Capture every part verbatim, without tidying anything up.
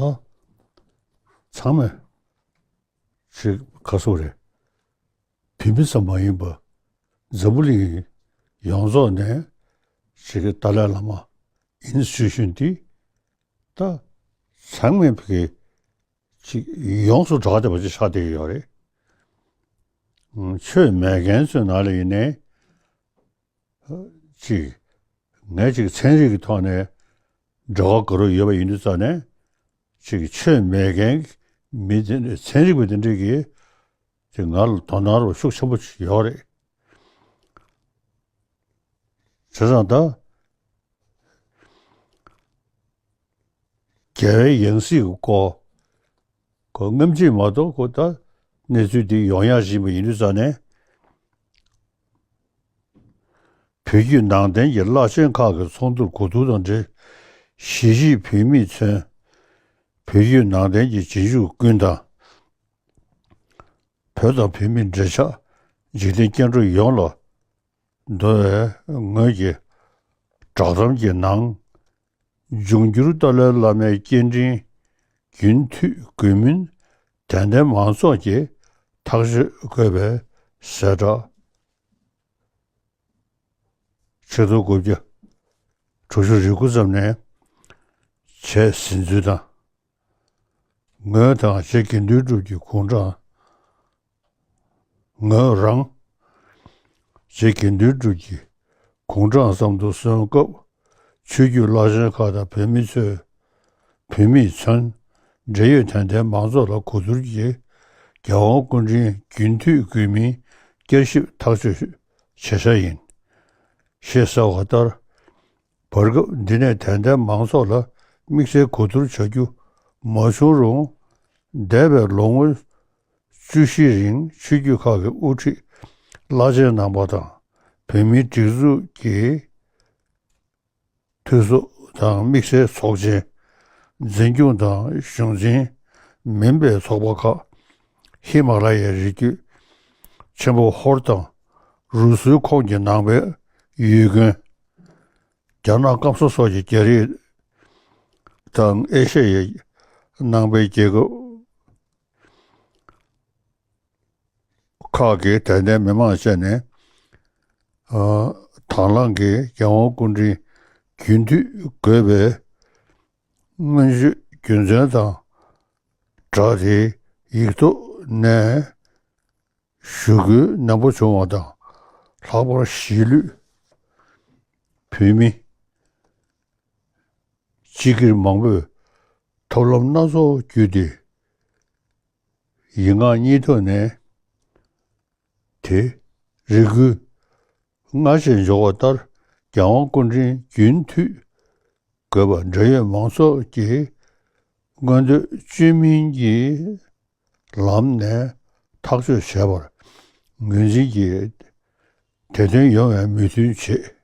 ད་ཚང་མས་ཅིག་ག་སོ་རེད། བོད་མི་ཙམ་མ་ཡིན་པ་འཛམ་བུ་གླིང་ཡོངས་རྫོགས་ནས་ཅིག་ཏཱ་ལའི་བླ་མ་ཡིན་ཟེར་བཞིན་དེ་ད་ཚང་མས་ཕ་གི་ཅིག་ཡོངས་སུ་གྲགས་བསྡད་པ་ཅིག་ཆགས་བསྡད་ཡོད་རེད། ཆོས་མེད་མཁན་ཚོའི་ནང་ལ་ཡིན་ནའི་ཅིག་ངས་ཅིག་ཚན་རིག་གི་ཐོག་ནས་འབྲེལ་བ་དགའ་རབ་ཡོད་པ་ཡིན་དུས་ཙང་ནས་ཅིག་ཆོས་མེད་མཁན་མི་དེ་འདྲ་ཚན་རིག་པ་དེ་འདྲས་ཀྱིས་ཅིག་ང་ལ་དོ་སྣང་རོགས་ཤུགས་ཆེན་པོ་ཡོད་རེད། བྱས་ཙང་ད་རྒྱལ་བའི་ཡང་སྲིད་ཀྱི་སྐོར་ཁོ་སྔ་ཕྱི་མ་གཏོགས་ཁོ་ད་གནས་ཚུལ་འདི་ཡོང་ཡག་བཞིན་པ་ཡིན་དུས་ཙང་ནས། བོད་བརྒྱུད་ནང་བསྟན་གྱི་བླ་ཆེན་ཁག་གི་ཚོགས་འདུར་གོ་བསྡུར་དང་འབྲེལ། གཞིས་བྱེས་བོད་མིས་མཚོན། བོད་བརྒྱུད་ནང་བསྟན་གྱི་རྗེས་འཇུག་ཀུན་དང་། བོད་དང་བོད་མིའི་འབྲེལ་ཆགས་འཇིག་རྟེན་སྐྱེ་འགྲོ་ཡོངས་ལ་འདོད་པའི་ངོས་ཀྱི་བསྒྲགས་གཏམ་གྱི་ནང་། འབྱུང་འགྱུར་ཏཱ་ལའི་བླ་མའི་སྐྱེ་ཕྲེང་རྒྱུན་མཐུད་དགོས་མིན་དད་ལྡན་མང་ཚོགས་ཀྱིས་ཐག་གཅོད་དགོས་པའི་གསལ་བསྒྲགས། ཆིག་སྟོང་དགུ་བརྒྱ་དྲུག་ཅུ་རེ་དགུ་ཙམ་ནས་བྱས་ཟིན་ཚུལ་དང་། ངོས་དང་རྗེ་དགེ་འདུན་གྲུབ་ཀྱི་དགུང་གྲངས། ངོས་རང་རྗེ་དགེ་འདུན་གྲུབ་ཀྱི་དགུང་གྲངས་ཙམ་དུ་སོན་སྐབས། ཆོས་བརྒྱུད་བླ་ཆེན་ཁག་དང་བོད་མི་ཚོས། བོད་མིས་མཚོན། འབྲེལ་ཡོད་དད་ལྡན་མང་ཚོགས་ལ་གོ་བསྡུར་གྱིས། རྒྱལ་དབང་སྐུ་ཕྲེང་རྒྱུན་མཐུད་དགོས་མིན་བསྐྱར་ཞིབ་ཐག་གཅོད་བྱེད་འཆར་ཡིན། ཞེས་གསལ་བ་ལྟར། བར་སྐབས་འདི་ནས་དད་ལྡན་མང་ཚོགས་ལ་དམིགས་བསལ་གོ་བསྡུར་བྱ་རྒྱུ་མ་བྱུང་རུང་། འདས་པའི་ལོ་ངོ་བཅུ་བཞིའི་རིང་ཆོས་བརྒྱུད་ཁག་གི་དབུ་ཁྲིད་བླ་ཆེན་རྣམ་པ་དང་། བོད་མིའི་སྒྲིག་འཛུགས་ཀྱི་འཐུས་ཚོགས་དང་དམིགས་བསལ་ཚོགས་ཆེན། འཛིན་སྐྱོང་དང་གཞུང་འཛིན་མིན་པའི་ཚོགས་པ་ཁག་ཧི་མ་ལ་ཡའི་རི་རྒྱུད་ཆེན་པོ་ཧོར་དང་། རུ་སུའི་ཁོངས་ཀྱི་ནང་པའི་ཡུལ་དགོན། རྒྱ་ནག་སྐམ་ས་སོགས་ཀྱི་རྒྱ་རིགས་དང་ཨེ་ཤ་ཡའི་ནང་པའི་རྒྱལ་ཁབ་ཁག་གི་དད་ལྡན་མི་མང་བཅས་ནས། ཨ། དང་བླངས་ཀྱིས་རྒྱལ་དབང་སྐུ་ཕྲེང་རྒྱུན་མཐུད་དགོས་པའི་སྔོན་བརྗོད་རྒྱུ་མཚན་དང་སྦྲགས་ཏེ་ཡིག་ཐོག་ནས་ཞུ་སྐུལ་ནན་པོ་བྱུང་བ་དང་། ལྷག་པར་གཞིས་ལུས་བོད་མི་སྤྱི་སྒེར་མང་པོས་ཐབས་ལམ་སྣ་ཚོགས་བརྒྱུད་དེ། ཡིག་ངག་གཉིས་ཐོག་ནས་དེ་རེ་སྐུལ་སྔར་བཞིན་འབྱོར་བ་ལྟར། རྒྱལ་དབང་སྐུ་ཕྲེང་རྒྱུན་མཐུད་དགོས་པ་འབྲེལ་ཡོད་མང་ཚོགས་ཀྱིས་མངོན་འདོད་བཅོས་མིན་གྱི་ལམ་ནས་ཐག་གཅོད་བྱས་པར་ངོས་འཛིན་གྱིས་དེ་དོན་ཡོང་བའི་མོས་མཐུན་བྱེད།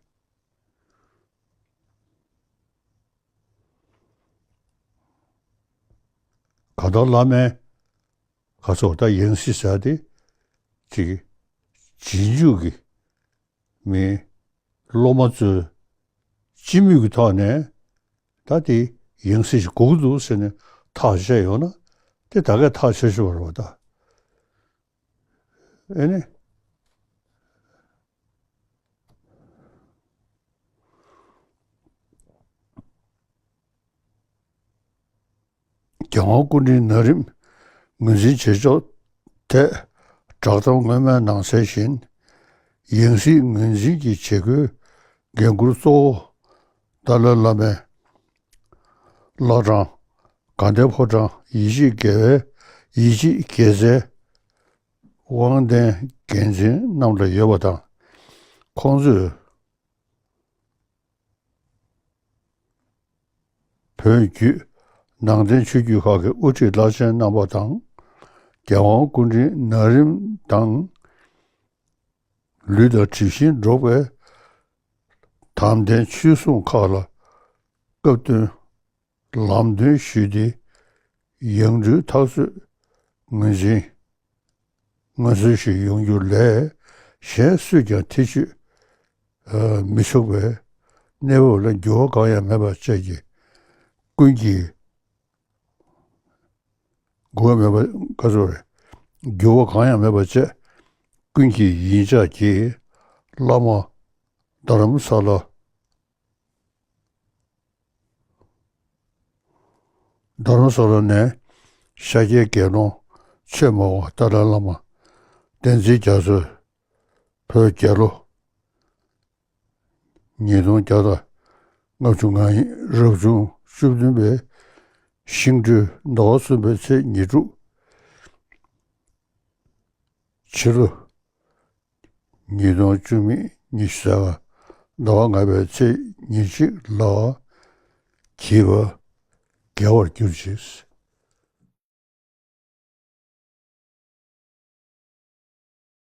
གང་ལྟར་བླ་མའི་ག་ཚོད་ད་ཡང་སྲིད་ཟེར་ཏེ་ཅིག་རྗེས་འཇུག་གི་མི་སློབ་མ་ཚོས་སྤྱི་མོས་ཀྱི་ཐོག་ནས་ད་དེ་ཡང་སྲིད་ཞིག་དགོས་ཀྱི་འདུག་ཟེར་ནས་ཐག་བཅད་ཡོང་ན་དེ་ད་གས་ཐག་ཆོད་ཆོད་རེད་བ་ད། ཨེ་ནི། རྒྱལ་དབང་སྐུ་ཕྲེང་ན་རིམ་ངོས་འཛིན་བྱེད་ཕྱོགས་ཐད་བསྒྲགས་གཏམ་སྔོན་མའི་ནང་གསལ་བཞིན། ཡང་སྲིད་ངོས་འཛིན་གྱི་བྱེད་སྒོའི་འགན་འཁུར་གཙོ་བོ་ཏཱ་ལའི་བླ་མའི་བླ་བྲང་དགའ་ལྡན་ཕོ་བྲང་ཡིད་ཆེས་དགེ་བའི་ཡིད་ཆེས་དགེ་རྩའི་དབང་ལྡན་འགན་འཛིན་རྣམས་ལ་ཡོད་པ་དང་། ཁོང་ཚོས་བོད་བརྒྱུད་ནང་བསྟན་ཆོས་བརྒྱུད་ཁག་གི་དབུ་ཁྲིད་བླ་ཆེན་རྣམ་པ་དང་། རྒྱལ་དབང་སྐུ་ཕྲེང་ན་རིམ་དང་། ལུས་དང་གྲིབ་བཞིན་འགྲོགས་པའི་དམ་ལྡན་ཆོས་སྲུང་ཁག་ལ་སྐབས་བསྟུན་ལམ་སྟོན་ཞུས་ཏེ། ཡང་སྤྲུལ་ཐག་གཅོད་ངོས་འཛིན་མངོན་གསལ་ཞིག་ཡོང་རྒྱུ་ལས། གཞན་སུས་ཀྱང་ཐེ་བྱུས་མི་ཆོག་པའི་གནས་བབ་ལ་འགྱུར་བ་གང་ཡང་མེད་པ་བཅས་ཀྱི་ཀུན་གྱིས་ འགྱུར་བ་མེད་པ་ག་ཚོད་རེད། འགྱུར་བ་གང་ཡང་མེད་པར་བྱས། ཀུན་གྱི་ཡིད་འཇགས་ཀྱིས། བླ་མ་རྡ་རམ་ས་ལ། རྡ་རམ་ས་ལ་ནས་ཤཱཀྱའི་དགེ་སློང་ཆོས་སྨྲ་བ་ཏཱ་ལའི་བླ་མ་བསྟན་འཛིན་རྒྱ་མཚོས་བོད་རྒྱལ་ལོ་ཉིས་སྟོང་བརྒྱ་དང་ལྔ་བཅུ་ང་གཉིས། རབ་བྱུང་བཅུ་བདུན་པའི་ཤིང་སྦྲུལ་ཟླ་བ་གསུམ་པའི་ཚེས་ཉེར་དྲུག། ཕྱི་ལོ་ཉིས་སྟོང་བཅུ་མེད་ཉི་ཤུ་རྩ་ལྔ་ཟླ་བ་ལྔ་པའི་ཚེས་ཉེར་གཅིག་ལ་བགྱིས་པ་དགེ་བར་གྱུར་ཅིག།